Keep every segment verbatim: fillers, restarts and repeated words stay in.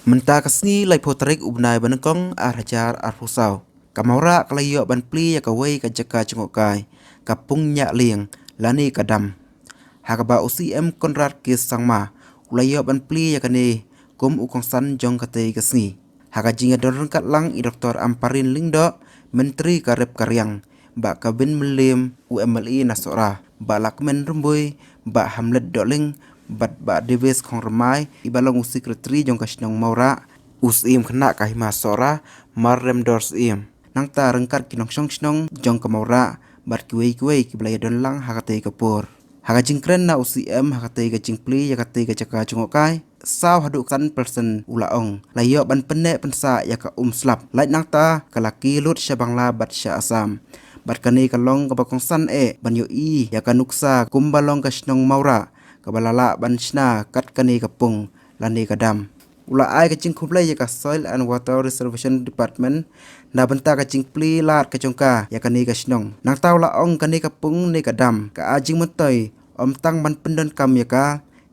Mynta ka sngi laiphew tarik u bnai ba nyngkong ar hajar arphew saw, ka Mawrah ka la ïoh ban plie ïa kawei ka jaka jngohkai, ka Pung Ñiah Lieng lane ka dam. Ha kaba u C M Conrad K Sangma u la ïoh ban plie ïa kane kum u kongsan jong katei ka sngi. Ha ka jingïadon ryngkat lang i Doctor Ampareen Lyngdoh, Myntri ka rep ka riang, Bah Kevin Mylliem, u M L A na Sohra, Bah Lahkmen Rymbui, Bah Hamlet Dohling, bad Bah Davis Khongrymmai, i ba long u Secretary jong ka shnong Mawrah, u Syiem khynnah ka hima Sohra, Mar Remdor Syiem. Nangta ryngkat ki nongshong shnong jong ka Mawrah bad kiwei kiwei kiba la ïadon lang ha katei ka por. Ha ka jingkren na u C M ha katei ka jingplie ïa katei ka jaka jngohkai, saw haduh san percent u la ong la ïoh ban pynneh pynsah ïa ka um slap. Lait nangta ka la kiew lut sha Bangla bad sha Assam. Bad kane ka long kaba kongsan eh ban ïohi ïa ka nuksa kumba long ka shnong Mawrah kaba la lah ban shna kat kane ka pung lane ka dam. U la ai ka jingkhublei ïa ka Soil and Water Reservation Department na bynta ka jingplie lad ka jong ka ïa kane ka shnong. Nangta u la ong kane ka pung ne ka dam ka ai jingmyntoi ym tang ban pyndonkam ïa ka,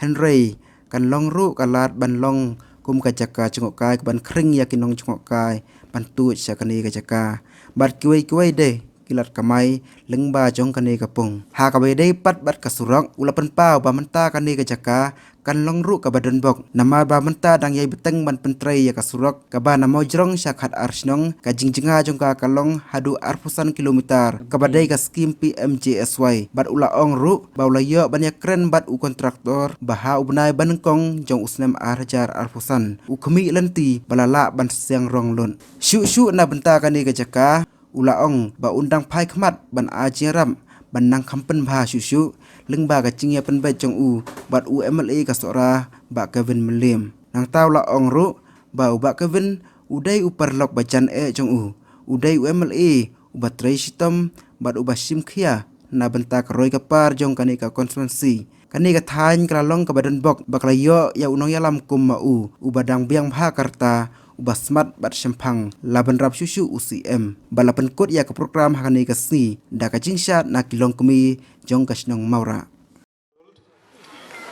hynrei kan long ruh ka lad ban long kum ka jaka jngohkai kaban khring ïa ki nongjngohkai ban tuid sha kane ka jaka. Bad kiwei kiwei de ki lad kamai lyngba jong kane ka pung. Ha kaba ïadei pat bad ka surok, u la pynpaw ba mynta kane ka jaka kan long ruh kaba donbok. Namar ba mynta dang ïai bteng ban pyntrei ïa ka surok kaba na Mawjrong sha Khatar shnong, ka jingjnga jong ka ka long haduh arphew san kilometer kaba dei ka skim P M G S Y. Bad u la ong ruh ba u la ïoh ban ïakren bad u kontraktor ba ha u bnai ba nyngkong jong u snem ar hajar arphew san u khmih lynti ba la lah ban siang rong lut. Shuh shuh na bynta kane ka jaka, u la ong ba un dang phai khmat ban ai jingïarap ban nang kham pynbha shuh shuh lyngba ka jingïapynbeit jong u bad u M L A ka Sohra, Bah Kevin Mylliem. Nangta u la ong ruh ba u Bah Kevin u dei u paralok ba jan eh jong u, u dei u M L A uba trei shitom bad uba shim khia na bynta ka roi ka par jong kane ka constituency. Kane ka thaiñ ka la long kaba donbok ba ka la ïoh ïa u nongïalam kum ma u, uba dang biang bha ka rta, uba smat bad shemphang. La bynrap shuh shuh u C M bad la pynkut ïa ka program ha kane ka sngi da ka jingshad na ki longkmie jong ka shnong Mawrah.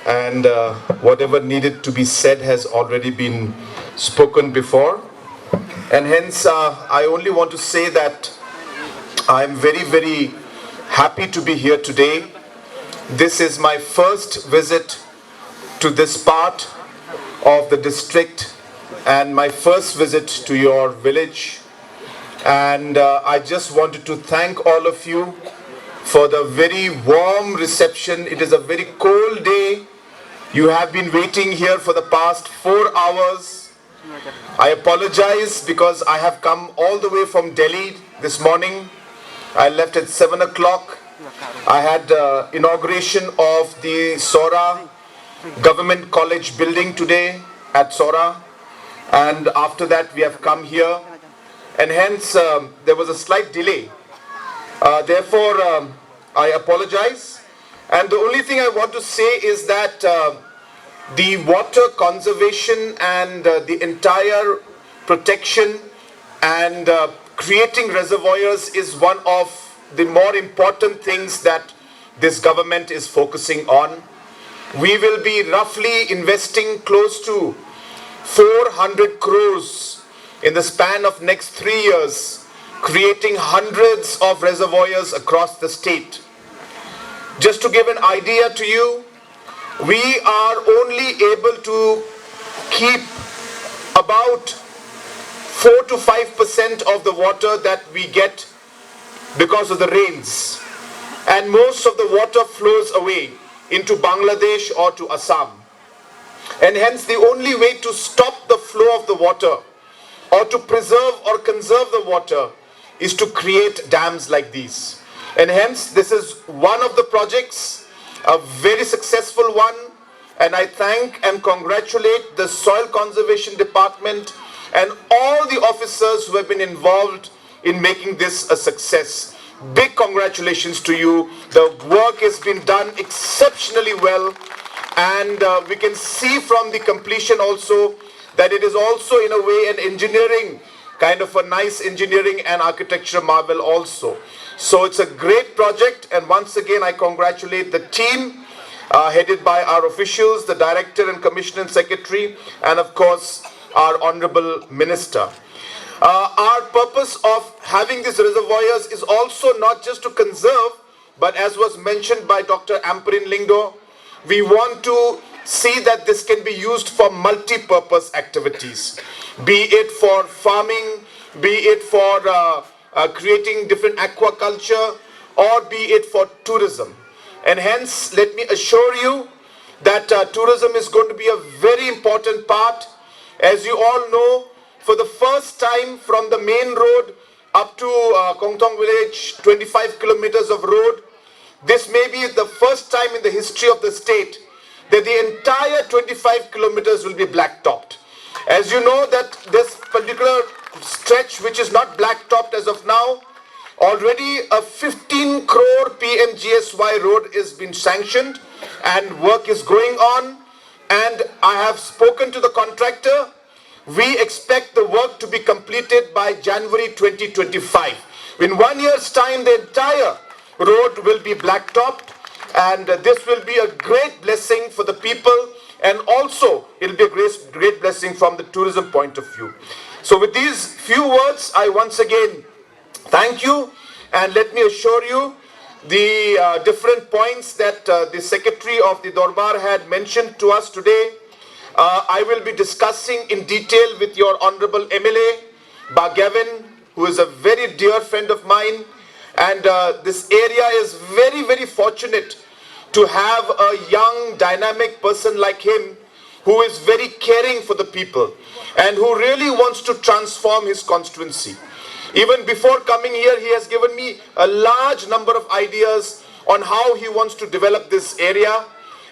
And uh, whatever needed to be said has already been spoken before. And hence, uh, I only want to say that I am very, very happy to be here today. This is my first visit to this part of the district and my first visit to your village. And uh, I just wanted to thank all of you for the very warm reception. It is a very cold day. You have been waiting here for the past four hours. I apologize because I have come all the way from Delhi this morning. I left at seven o'clock. I had uh, inauguration of the Sohra Government College building today at Sohra, and after that we have come here, and hence um, there was a slight delay. Uh, therefore, um, I apologize, and the only thing I want to say is that uh, the water conservation and uh, the entire protection and uh, creating reservoirs is one of the more important things that this government is focusing on. We will be roughly investing close to four hundred crores in the span of next three years, creating hundreds of reservoirs across the state. Just to give an idea to you, we are only able to keep about four to five percent of the water that we get because of the rains, and most of the water flows away into Bangladesh or to Assam. And hence, the only way to stop the flow of the water or to preserve or conserve the water is to create dams like these. And hence, this is one of the projects, a very successful one, and I thank and congratulate the Soil Conservation Department and all the officers who have been involved in making this a success. Big congratulations to you. The work has been done exceptionally well, and uh, we can see from the completion also that it is also, in a way, an engineering kind of a nice engineering and architecture marvel also. So it's a great project, and once again, I congratulate the team uh, headed by our officials, the director and commissioner and secretary, and of course, our Honorable Minister. Uh, our purpose of having these reservoirs is also not just to conserve, but as was mentioned by Doctor Ampareen Lyngdoh, we want to see that this can be used for multi-purpose activities, be it for farming, be it for uh, uh, creating different aquaculture, or be it for tourism. And hence, let me assure you that uh, tourism is going to be a very important part. As you all know, for the first time, from the main road up to uh, Kongtong village, twenty-five kilometers of road, this may be the first time in the history of the state that the entire twenty-five kilometers will be blacktopped. As you know that this particular stretch, which is not blacktopped as of now, already a fifteen crore P M G S Y road has been sanctioned and work is going on. And I have spoken to the contractor. We expect the work to be completed by January twenty twenty-five. In one year's time, the entire road will be blacktopped, and uh, this will be a great blessing for the people, and also it'll be a great, great blessing from the tourism point of view. So, with these few words, I once again thank you, and let me assure you the uh, different points that uh, the secretary of the Dorbar had mentioned to us today. Uh, I will be discussing in detail with your Honorable M L A, Bah Gavin, who is a very dear friend of mine. And uh, this area is very, very fortunate to have a young, dynamic person like him who is very caring for the people and who really wants to transform his constituency. Even before coming here, he has given me a large number of ideas on how he wants to develop this area.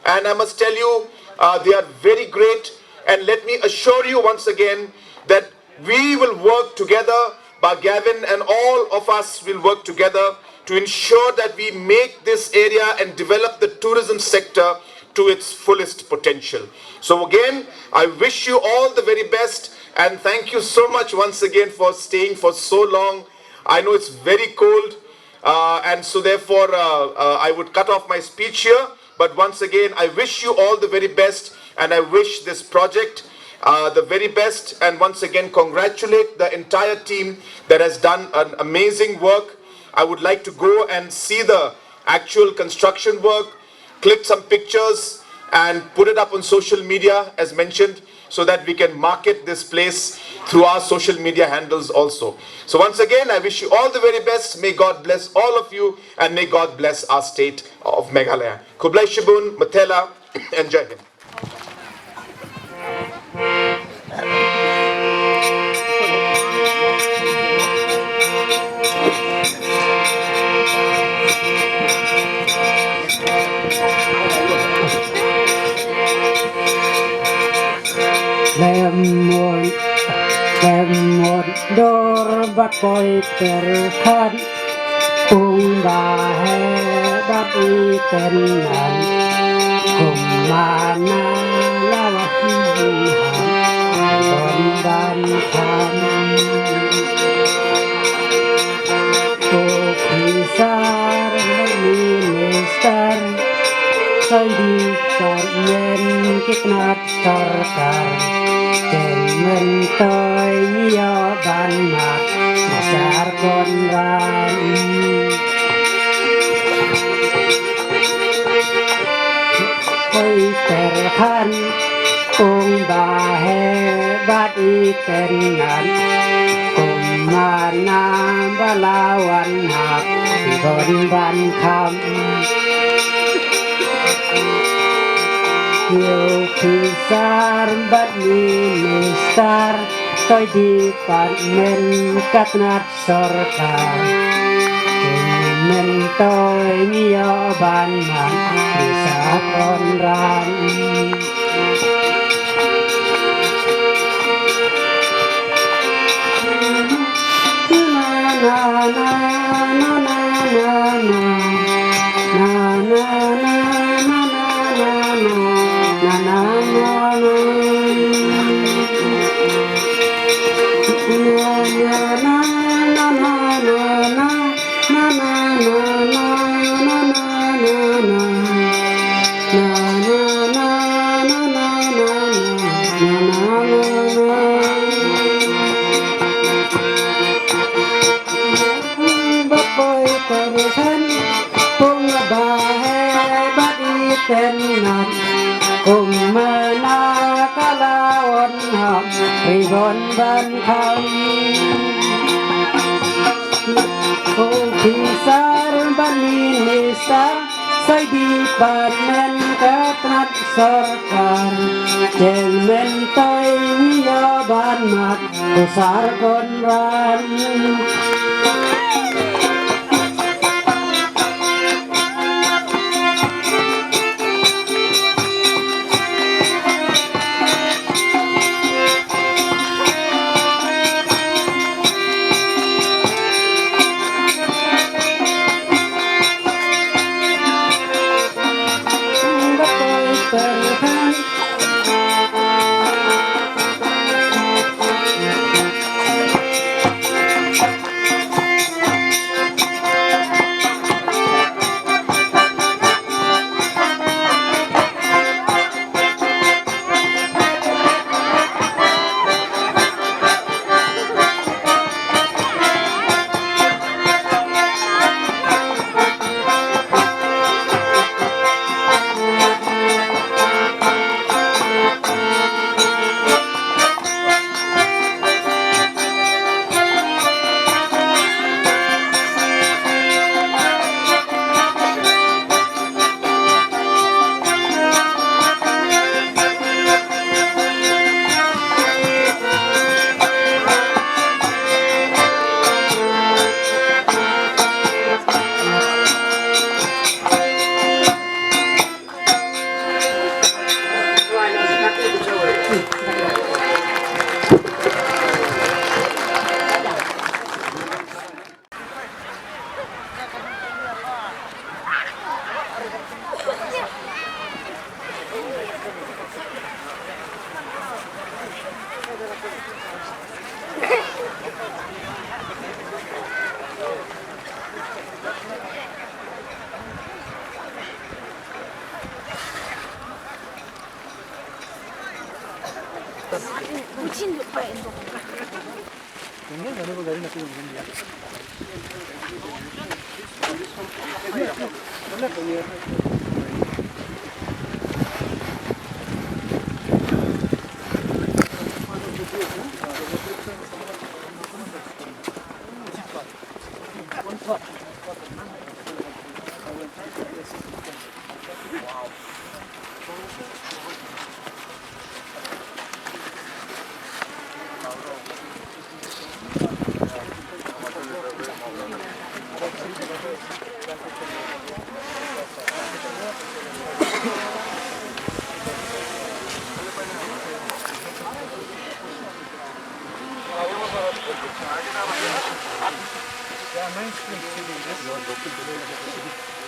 And I must tell you, uh, they are very great. And let me assure you once again that we will work together, Bah Gavin and all of us will work together to ensure that we make this area and develop the tourism sector to its fullest potential. So again, I wish you all the very best and thank you so much once again for staying for so long. I know it's very cold, uh, and so therefore uh, uh, I would cut off my speech here. But once again, I wish you all the very best and I wish this project uh, the very best. And once again, congratulate the entire team that has done an amazing work. I would like to go and see the actual construction work, click some pictures, and put it up on social media as mentioned, so that we can market this place through our social media handles also. So once again, I wish you all the very best. May God bless all of you and may God bless our state of Meghalaya. Khublei shibun, Mathela, and Jai Hind. Lem mut, lem mut dor bad poi ter khan, ung ba he bad i ten nan, kum ma na la wa hi ha, bon ban tham. Officer, minister, soi department, ki tnat sorkar, chairman toi ïa ban mat, sar konran. Oi ter khan, ung ba he bad i ten nan, kum ma na ba la wan hap, i bon ban kham. Ïa u officer bad minister, toi department ka tnat sorkar. Kin men toi ngi ïoh ban mat, ngi sa konran. Tenat kumna ka la wan hap ribon ban kham. Officer ban minister, sai department ka tnat sorkar, chairman toi ngi ïa ban mat. Tusar Conrad.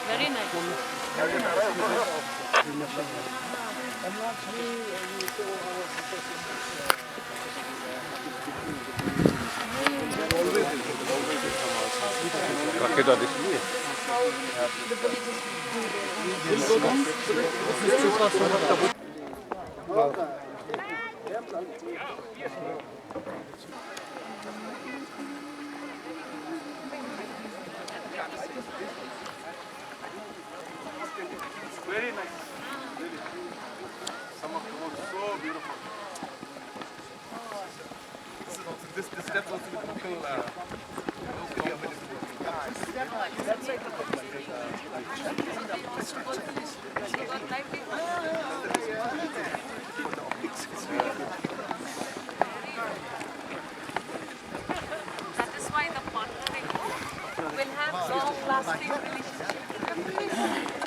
Very nice. Very nice. Very. Some of the work so beautiful. This is also, this, this steps also with local, uh, local. That is why the partnering will have long-lasting relationships.